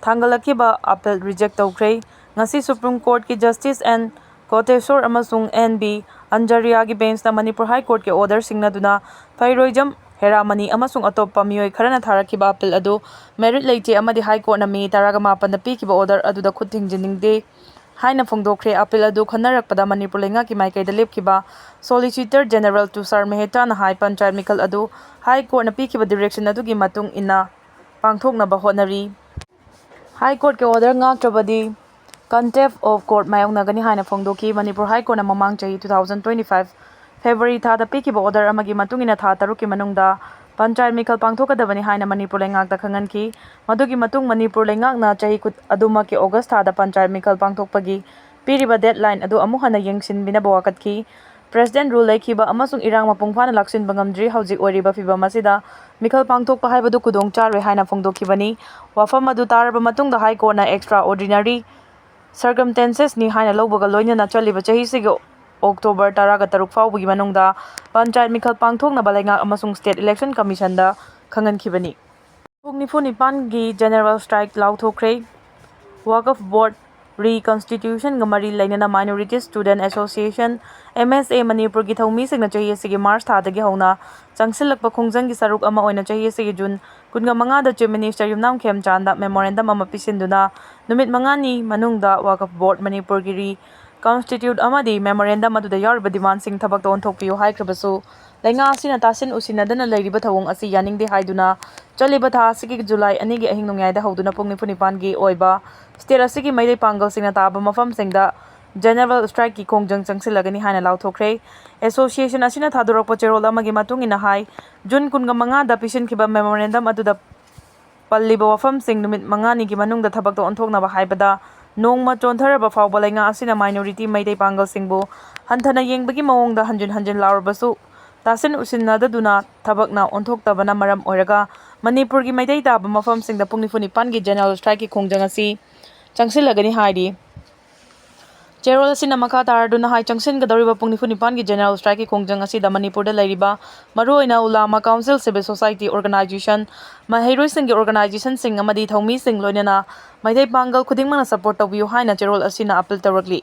ꯊꯥꯡꯒꯠꯂꯛꯈꯤꯕ appeal reject ꯇꯧꯈ꯭ꯔꯦ꯫ ꯉꯁꯤ Supreme Court ꯀꯤ Justice N ꯀꯣꯇꯦꯁꯣꯔ ꯑꯃꯁꯨꯡ N ꯕꯤ ꯑꯟꯖꯔꯤꯌꯥꯒꯤ bench ꯅ ꯃꯅꯤꯄꯨꯔ High Court ꯀꯤ order ꯁꯤꯡꯅꯗꯨꯅ ꯐꯩꯔꯣꯏꯖꯝ ꯍꯦꯔꯥꯃꯅꯤ ꯑꯃꯁꯨꯡ ꯑꯇꯣꯞꯄ ꯃꯤꯑꯣꯏ ꯈꯔꯅ ꯊꯥꯔꯛꯈꯤꯕ appeal ꯑꯗꯨ merit ꯂꯩꯇꯦ ꯑꯃꯗꯤ High Court ꯅ May ꯇꯔꯥꯒ ꯃꯥꯄꯟꯗ ꯄꯤꯈꯤꯕ order ꯑꯗꯨꯗ ꯈꯨꯠ ꯊꯤꯡꯖꯤꯟꯅꯤꯡꯗꯦ ꯍꯥꯏꯅ ꯐꯣꯡꯗꯣꯛꯈ꯭ꯔꯦ꯫ Appeal ꯑꯗꯨ ꯈꯟꯅꯔꯛꯄꯗ ꯃꯅꯤꯄꯨꯔ ꯂꯩꯉꯥꯛꯀꯤ ꯃꯥꯏꯀꯩꯗ ꯂꯦꯞꯈꯤꯕ Solicitor General ꯇꯨꯁꯥꯔ ꯃꯦꯍꯇꯥꯅ ꯍꯥꯏ, ꯄꯟꯆꯥꯌꯠ ꯃꯤꯈꯜ ꯑꯗꯨ High Court ꯅ ꯄꯤꯈꯤꯕ direction ꯑꯗꯨꯒꯤ ꯃꯇꯨꯡ ꯏꯟꯅ ꯄꯥꯡꯊꯣꯛꯅꯕ ꯍꯣꯠꯅꯔꯤ꯫ High Court ꯀꯤ order ꯉꯥꯛꯇ꯭ꯔꯕꯗꯤ contempt of court ꯃꯥꯌꯣꯛꯅꯒꯅꯤ ꯍꯥꯏꯅ ꯐꯣꯡꯗꯣꯛꯈꯤ꯫ ꯃꯅꯤꯄꯨꯔ High Court ꯅ ꯃꯃꯥꯡ ꯆꯍꯤ two thousand twenty-five February ꯊꯥꯗ ꯄꯤꯈꯤꯕ order ꯑꯃꯒꯤ ꯃꯇꯨꯡ ꯏꯟꯅ ꯊꯥ ꯇꯔꯨꯛꯀꯤ ꯃꯅꯨꯡꯗ ꯄꯟꯆꯥꯌꯠ ꯃꯤꯈꯜ ꯄꯥꯡꯊꯣꯛꯀꯗꯕꯅꯤ ꯍꯥꯏꯅ ꯃꯅꯤꯄꯨꯔ ꯂꯩꯉꯥꯛꯇ ꯈꯪꯍꯟꯈꯤ꯫ ꯃꯗꯨꯒꯤ ꯃꯇꯨꯡ ꯃꯅꯤꯄꯨꯔ ꯂꯩꯉꯥꯛꯅ ꯆꯍꯤ ꯀꯨꯟ ꯑꯗꯨꯃꯛꯀꯤ August ꯊꯥꯗ ꯄꯟꯆꯥꯌꯠ ꯃꯤꯈꯜ ꯄꯥꯡꯊꯣꯛꯄꯒꯤ ꯄꯤꯔꯤꯕ deadline ꯑꯗꯨ ꯑꯃꯨꯛ ꯍꯟꯅ ꯌꯦꯡꯁꯤꯟꯕꯤꯅꯕ ꯋꯥꯀꯠꯈꯤ꯫ President rule ꯂꯩꯈꯤꯕ ꯑꯃꯁꯨꯡ ꯏꯔꯥꯡ ꯃꯄꯨꯡ ꯐꯥꯅ ꯂꯥꯛꯁꯤꯟꯕ ꯉꯝꯗ꯭ꯔꯤ꯫ ꯍꯧꯖꯤꯛ ꯑꯣꯏꯔꯤꯕ ꯐꯤꯕꯝ ꯑꯁꯤꯗ ꯃꯤꯈꯜ ꯄꯥꯡꯊꯣꯛꯄ ꯍꯥꯏꯕꯗꯨ ꯈꯨꯗꯣꯡ ꯆꯥꯔꯣꯏ ꯍꯥꯏꯅ ꯐꯣꯡꯗꯣꯛꯈꯤꯕꯅꯤ꯫ ꯋꯥꯐꯝ ꯑꯗꯨ ꯇꯥꯔꯕ ꯃꯇꯨꯡꯗ High Court ꯅ extraordinary circumstances ꯅꯤ ꯍꯥꯏꯅ ꯂꯧꯕꯒ ꯂꯣꯏꯅꯅ ꯆꯠꯂꯤꯕ ꯆꯍꯤꯁꯤꯒꯤ October ꯇꯔꯥꯒ ꯇꯔꯨꯛ ꯐꯥꯎꯕꯒꯤ ꯃꯅꯨꯡꯗ ꯄꯟꯆꯥꯌꯠ ꯃꯤꯈꯜ ꯄꯥꯡꯊꯣꯛꯅꯕ ꯂꯩꯉꯥꯛ ꯑꯃꯁꯨꯡ State Election Commission ꯗ ꯈꯪꯍꯟꯈꯤꯕꯅꯤ꯫ ꯄꯨꯡ ꯅꯤꯐꯨ ꯅꯤꯄꯥꯟꯒꯤ general strike ꯂꯥꯎꯊꯣꯛꯈ꯭ꯔꯦ꯫ Waqf Board reconstitution ꯒ ꯃꯔꯤ ꯂꯩꯅꯅ Minority Student Association, M S A, ꯃꯅꯤꯄꯨꯔꯒꯤ ꯊꯧꯃꯤꯁꯤꯡꯅ ꯆꯍꯤ ꯑꯁꯤꯒꯤ March ꯊꯥꯗꯒꯤ ꯍꯧꯅ ꯆꯪꯁꯤꯜꯂꯛꯄ ꯈꯣꯡꯖꯪꯒꯤ ꯁꯔꯨꯛ ꯑꯃ ꯑꯣꯏꯅ ꯆꯍꯤ ꯑꯁꯤꯒꯤ June ꯀꯨꯟꯒ ꯃꯉꯥꯗ Chief Minister ꯌꯨꯝꯅꯥꯝ ꯈꯦꯝꯆꯥꯟꯗ memorandum ꯑꯃ ꯄꯤꯁꯤꯟꯗꯨꯅ ꯅꯨꯃꯤꯠ ꯃꯉꯥꯅꯤ ꯃꯅꯨꯡꯗ Waqf Board ꯃꯅꯤꯄꯨꯔꯒꯤ ꯔꯤ ꯀꯟꯁꯇꯤꯇ꯭ꯌꯨꯠ ꯑꯃꯗꯤ ꯃꯦꯃꯣꯔꯦꯟꯗꯝ ꯑꯗꯨꯗ ꯌꯥꯎꯔꯤꯕ ꯗꯤꯃꯥꯟꯁꯤꯡ ꯊꯕꯛꯇ ꯑꯣꯟꯊꯣꯛꯄꯤꯌꯨ ꯍꯥꯏꯈ꯭ꯔꯕꯁꯨ, ꯂꯩꯉꯥꯛ ꯑꯁꯤꯅ ꯇꯥꯁꯤꯟ ꯎꯁꯤꯟꯅꯗꯅ ꯂꯩꯔꯤꯕ ꯊꯧꯑꯣꯡ ꯑꯁꯤ ꯌꯥꯅꯤꯡꯗꯦ ꯍꯥꯏꯗꯨꯅ ꯆꯠꯂꯤꯕ ꯊꯥ ꯑꯁꯤꯒꯤ ꯖꯨꯂꯥꯏ ꯑꯅꯤꯒꯤ ꯑꯍꯤꯡ ꯅꯣꯡꯌꯥꯏꯗ ꯍꯧꯗꯨꯅ ꯄꯨꯡ ꯅꯤꯐꯨ ꯅꯤꯄꯥꯟꯒꯤ ꯑꯣꯏꯕ ꯁ꯭ꯇꯦꯠ ꯑꯁꯤꯒꯤ ꯃꯩꯇꯩ ꯄꯥꯡꯒꯜꯁꯤꯡꯅ ꯇꯥꯕ ꯃꯐꯝꯁꯤꯡꯗ ꯖꯦꯅꯔꯦꯜ ꯁ꯭ꯇ꯭ꯔꯥꯏꯛꯀꯤ ꯈꯣꯡꯖꯪ ꯆꯪꯁꯤꯜꯂꯒꯅꯤ ꯍꯥꯏꯅ ꯂꯥꯎꯊꯣꯛꯈ꯭ꯔꯦ꯫ ꯑꯦꯁꯣꯁꯤꯌꯦꯁꯟ ꯑꯁꯤꯅ ꯊꯥꯗꯣꯔꯛꯄ ꯆꯦꯔꯣꯜ ꯑꯃꯒꯤ ꯃꯇꯨꯡ ꯏꯟꯅ ꯍꯥꯏ, ꯖꯨꯟ ꯀꯨꯟꯃꯉꯥꯗ ꯄꯤꯁꯤꯟꯈꯤꯕ ꯃꯦꯃꯣꯔꯦꯟꯗꯝ ꯑꯗꯨꯗ ꯄꯜꯂꯤꯕ ꯋꯥꯐꯝꯁꯤꯡ ꯅꯨꯃꯤꯠ ꯃꯉꯥꯅꯤꯒꯤ ꯃꯅꯨꯡꯗ ꯊꯕꯛꯇ ꯑꯣꯟꯊꯣꯛꯅꯕ ꯍꯥꯏꯕꯗ ꯅꯣꯡꯃ ꯆꯣꯟꯊꯔꯕ ꯐꯥꯎꯕ ꯂꯩꯉꯥꯛ ꯑꯁꯤꯅ ꯃꯥꯏꯅꯣꯔꯤꯇꯤ ꯃꯩꯇꯩ ꯄꯥꯡꯒꯜꯁꯤꯡꯕꯨ ꯍꯟꯊꯅ ꯌꯦꯡꯕꯒꯤ ꯃꯑꯣꯡꯗ ꯍꯟꯖꯤꯟ ꯍꯟꯖꯤꯟ ꯂꯥꯎꯔꯕꯁꯨ ꯇꯥꯁꯤꯟ ꯎꯁꯤꯟꯅꯗꯗꯨꯅ ꯊꯕꯛꯅ ꯑꯣꯟꯊꯣꯛꯇꯕꯅ ꯃꯔꯝ ꯑꯣꯏꯔꯒ ꯃꯅꯤꯄꯨꯔꯒꯤ ꯃꯩꯇꯩ ꯇꯥꯕ ꯃꯐꯝꯁꯤꯡꯗ ꯄꯨꯡ ꯅꯤꯐꯨ ꯅꯤꯄꯥꯟꯒꯤ ꯖꯦꯅꯔꯦꯜ ꯁ꯭ꯇ꯭ꯔꯥꯏꯛꯀꯤ ꯈꯣꯡꯖꯪ ꯑꯁꯤ ꯆꯪꯁꯤꯜꯂꯒꯅꯤ ꯍꯥꯏꯔꯤ꯫ ꯆꯦꯔꯣꯜ ꯑꯁꯤꯅ ꯃꯈꯥ ꯇꯥꯔꯗꯨꯅ ꯍꯥꯏ, ꯆꯪꯁꯤꯟꯒꯗꯧꯔꯤꯕ ꯄꯨꯡ ꯅꯤꯐꯨ ꯅꯤꯄꯥꯟꯒꯤ ꯖꯦꯅꯔꯦꯜ ꯁ꯭ꯇ꯭ꯔꯥꯏꯛꯀꯤ ꯈꯣꯡꯖꯪ ꯑꯁꯤꯗ ꯃꯅꯤꯄꯨꯔꯗ ꯂꯩꯔꯤꯕ ꯃꯔꯨꯑꯣꯏꯅ ꯎꯂꯥꯃꯥ ꯀꯥꯎꯟꯁꯤꯜ, ꯁꯤꯚꯤꯜ ꯁꯣꯁꯥꯏꯇꯤ ꯑꯣꯔꯒꯅꯥꯏꯖꯦꯁꯟ, ꯃꯍꯩꯔꯣꯏꯁꯤꯡꯒꯤ ꯑꯣꯔꯒꯅꯥꯏꯖꯦꯁꯟꯁꯤꯡ ꯑꯃꯗꯤ ꯊꯧꯃꯤꯁꯤꯡ ꯂꯣꯏꯅꯅ ꯃꯩꯇꯩ ꯄꯥꯡꯒꯜ ꯈꯨꯗꯤꯡꯃꯛꯅ ꯁꯄꯣꯔꯠ ꯇꯧꯕꯤꯌꯨ ꯍꯥꯏꯅ ꯆꯦꯔꯣꯜ ꯑꯁꯤꯅ ꯑꯄꯤꯜ ꯇꯧꯔꯛꯂꯤ꯫